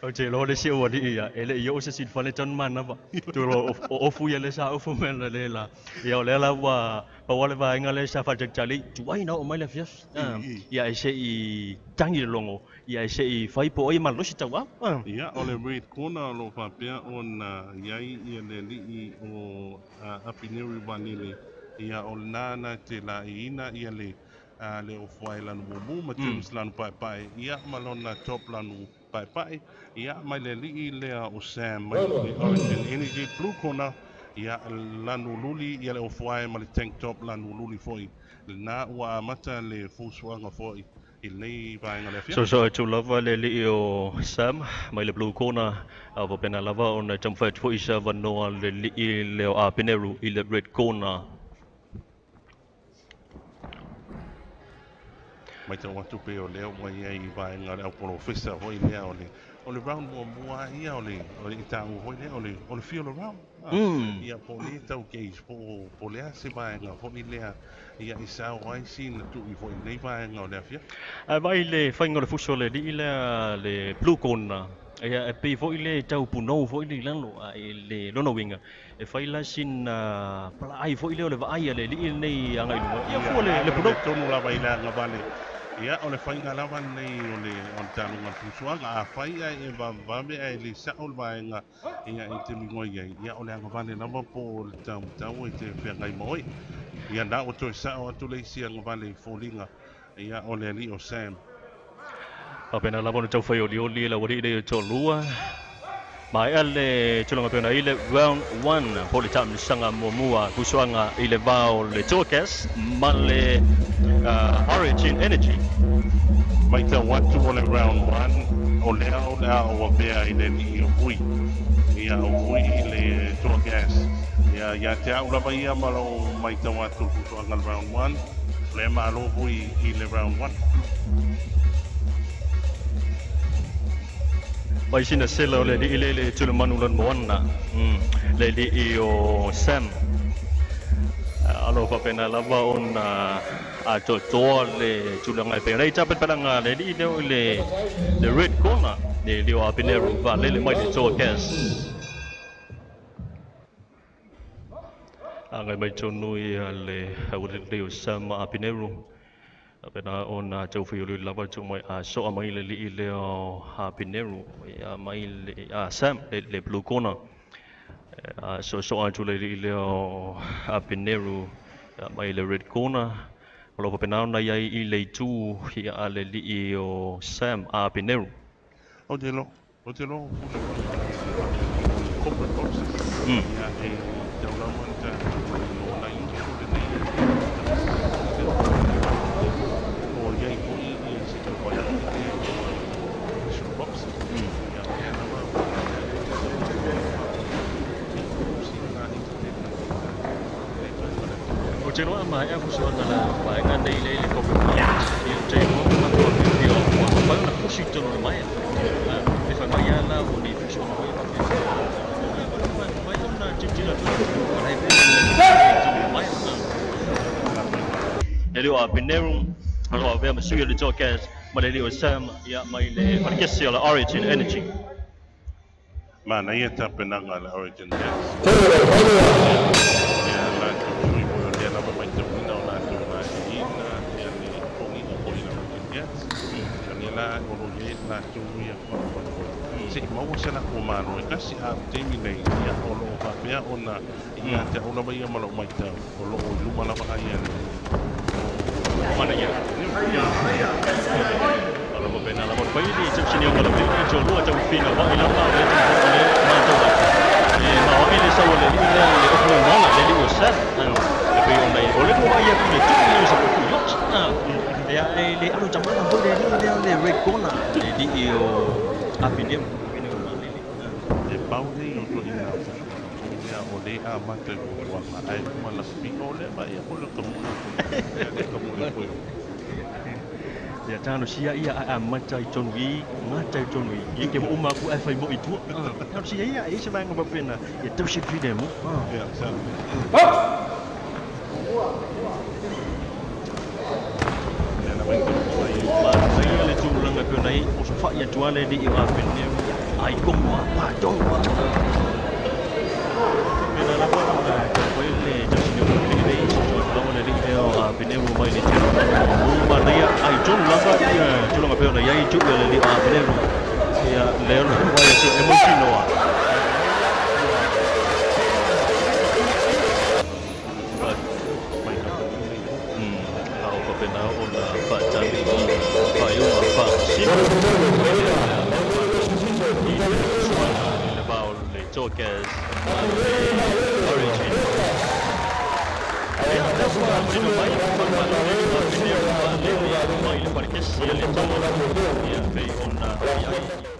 O te loa le si ua ia, e le i o se silfale tonu manava. Tu lo o ofu ia le sa ofu me le la. Ia o le la ua pa wale vaenga le sa faatalitali, tuai na oo mai le afiafi. Ia e seʻi tagi le logo, ia e seʻi fai po o ai malosi tauau. Ia, o le red corner o lo o faapea ona i ai ia le alii o Apineru Vanele. Ia, o lena na te laeiina ia le le ofu ai lanu mumu ma James lanu paepae, ia ma lona top lanu paepae, ia mai le alii lea o Sam mai le Origin Energy blue corner, ia lanu luli ia le ofu ai ma le tank top lanu luli foi. Lena ua amata le fusuaga foi i lenei vaega le afiafi. So atu lava le alii o Sam mai le blue corner, a faapena lava ona taumafai atu foi se avanoa le alii lea o Apineru i le red corner. Matau atu pei o lea ua i ai i vaega o le aupolofesa foi lea o le round muamua ia o le taua foi lea o le feel around. Ia po o le tau gauge po o lea se vaega foi lea ia i sao ai sina tui foi i lenei vaega o le afiafi. Ae vaai le faiga o le fuso o le alii lea le blue corner. Ia e pei foi le tau punou foi le i lalo, a i le lona uiga e fai la sina palaai foi lea o le vaai a le alii lenei agai i luga. Ia fua le punou. Tonu lava i le agavale. Ia, o le faiga lava lenei o le taluga le fusuaga. A fai ae e vavevave ae le sao le vaega ia e te migoi ai. Ia, o le agavale lava po o le taumatau e te feagai ma oe. Ia, na ua toe sao atu le isi agavale i foliga. Ia, o le alii o Sam. Faapena lava ona taufai olioli le aualii lea e toalua. Maea le tulaga pena i le round 1 po o le taamilosaga muamua fusuaga i le va o le Toa Gas ma le Origin Energy. Matau atu o le round 1 o lea o le a o avea i le alii o Fui. Ia, o Fui i le Toa Gas. Ia, ia te au lava ia ma lou matau atu le fusuaga le round 1. O lea malo Fui i le round 1. Mai sina sela o le alii le le tulemanu lona moana. Le alii o Sam. Alo faapena lava ona atoatoa le tulaga e pei ona i tapenapelaga le alii lea o le red corner le alii o Apineru Valele mai le Toa Gas. Agai mai tonu ia le aualii o Sam Apineru. Faapena ona taufaiolioli lava tuu mai a soa mai le alii lea o Apineru ia mai le Sam le blue corner. A soasoa atu le alii lea o Apineru mai le red corner. O lo o faapena ona i ai i le itu ia a le alii o Sam Apineru. O te lo pule o le corporate boxes. Ia, e taulama na tatou o nai uso lenei o iai foi ia se taufai professional boxers. Ia, o lea lava sina entertainment le vaega le Ou te iloa maea fusuaga la vaega nei le corporate box. Ia ou te iloa matua fiafia ua mafai ona fusi i totonu o le maea. E fai mai lava la o ni fusuaga foi e faafiafia. Mafai ona tilotilo atu o la e pei i totonu o le maea. Le alii o Apineru o lo o avea ma sui o le Toa Gas ma le alii o Sam ia mai le falekesi o le Origin Energy. Manaia tapenaga a le Origin Gas. Ia latou sui foi o lea lava matauina o latou laeiina ia le togiga foi i le Origin Gas. Ia lea la o lo o i ai latou ia faamoemoe seʻi maua se latou malo e tasi a o le taimi nei ia o loo faapea ona ia te au lava ia ma lou matau o loo i luma lava ai le Manaia. Alo faapena lava ona fai le tausini o le alii toalua taufina vaai lava o le taumafai o le matau atu. E maoae le sau o le alii lea le ofu moana le alii o Sam. E pei ona o le ua vaai atu i le tuu o se tuu yacht. Ia e le alo tamana foi le alii lea le red corner le alii o Apineru Apineru Valele. E pau nei o toʻiga fusuaga foi lea o lē amata i muamuaga ae uma lapino o lea vaai foi le kamua ia le kamua foi o Ia talosia ia ae amata i tonu i gata i tonu i. Ia ke uma aku ae fai moi i tua. Talosia ia e se vaega faapena ia tausi filemu. Ia sa lea lava i taumua ia. Manaia le tulaga e pei ona i o sofai atu lava le alii o Apineru. Ai tonu a pa tonu a. Pena lava ona taumafai le tausini o le tulaga le alii lea o Apeneru mai le tele o manaia ai tonu lava ia tulaga pei ona iai tuu ia le alii o Apeneru ia lea ona vaai atu e mautinoa. A o faapena ona faatali i faaiuga faamasino mai le i le suaga i le va o le Torquez ma le Origin. Ia, lea ua tino mai faamalo le Apeneru Vaalele mai le Falekesi a le Toa ia pei ona i ai.